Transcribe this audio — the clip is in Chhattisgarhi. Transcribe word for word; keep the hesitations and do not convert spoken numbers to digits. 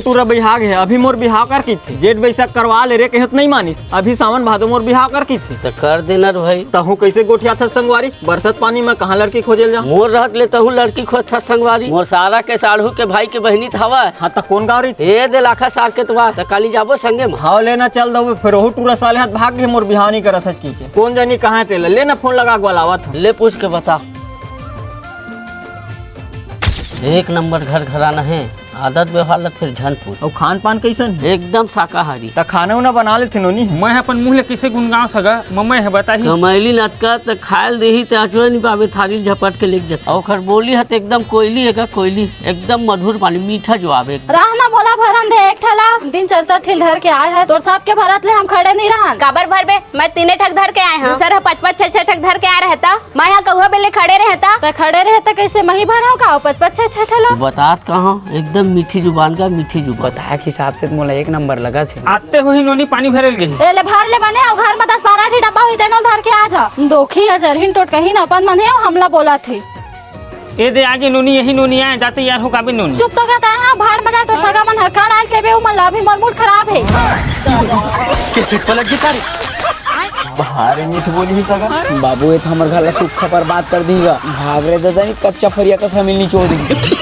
टूरा बिहाव हे, अभी मोर बिहाव कर किथे। जेठ बैसाख करवा ले रे, कहे त नइ मानिस। अभी सावन भादो मोर बिहाव कर किथे। त कर देना रे भाई। तहूँ कइसे गोठियाथस संगवारी? बरसत पानी म कहाँ लड़की खोजे ल जाँव? मोर रहत ले तहूँ लड़की खोजथस संगवारी। मोर सारा के साढ़ू के भाई के बहिनी त हवय। हाँ, त कोन गाँव रहिथे? ए दे लाखा सार के त वा, त काली जाबो संगे म। हाँ, ले ना चल दऊ, फेर ओहू टूरा साले हाथ भाग गे, मोर बिहाव नइ करत हस कहिके। कोन जनी कहाँ हे तेला, ले ना फोन लगा के बलावत हँव। ले पूछ के बता। एक नंबर घर घराना हे, आदत व्यवहार ल फेर झन पूछ। अउ खान पान कइसन हे? एकदम शाकाहारी। त खाना उना बना लेथे नोनी? मैं ह अपन मुंह ले कइसे गुनगांव सगा, मम्मी ह बताही। कमैली नतका त खाय ल देही त अचवे नइ पाबे, थारी ल झपट के लेग जथे। अउ ओखर बोली ह त एकदम कोयली हे गा, कोयली। एकदम मधुर बानी, मीठा जुवाब हे। रह ना मोला भरन दे एक ठला, दिन चार चार ठिल धर के आय हस, तोर सबके भरत ले हम खड़े नइ रहन। काबर भरबे? मैं तीने ठक धर के आय हँव, दूसर ह पच पच छे छे ठक धर के आय रहे त। मैं ह कउहा बेले खड़े रहे त। त खड़े रहे त कइसे मही भरव का? पच पच छे छे ठला। बतात कहाँ, एकदम मीठी जुबान का, मीठी जुबान। बताय के हिसाब से त मोला एक नंबर लगत हे। आते होही नोनी पानी भरे ल गेही। ए ले भर ले बने, अउ घर म दस बारह ठी डब्बा होही, तेनो धर के आ जा। दोखी ह जरहिन टोटकहिन अपन मन हे, अउ हमला बोलत हे। ए दे आगे नोनी, यही नोनी आय, जाते यार हो काबे नोनी। चुप तो गा तैं, हाँ, भाड़ म जा, तोर सगा मन ह का डाल के बे, उमन ला अभी मोर मूड खराब हे। के चुप लग गई तारी। भारी मीठ बोली ही सगा। बाबू, ए तो हमर घर ला सुक्खा बर्बाद कर देही गा। भाग रे ददा, नहीं कच्चा फरिया कस हमिल निचोड़ देही।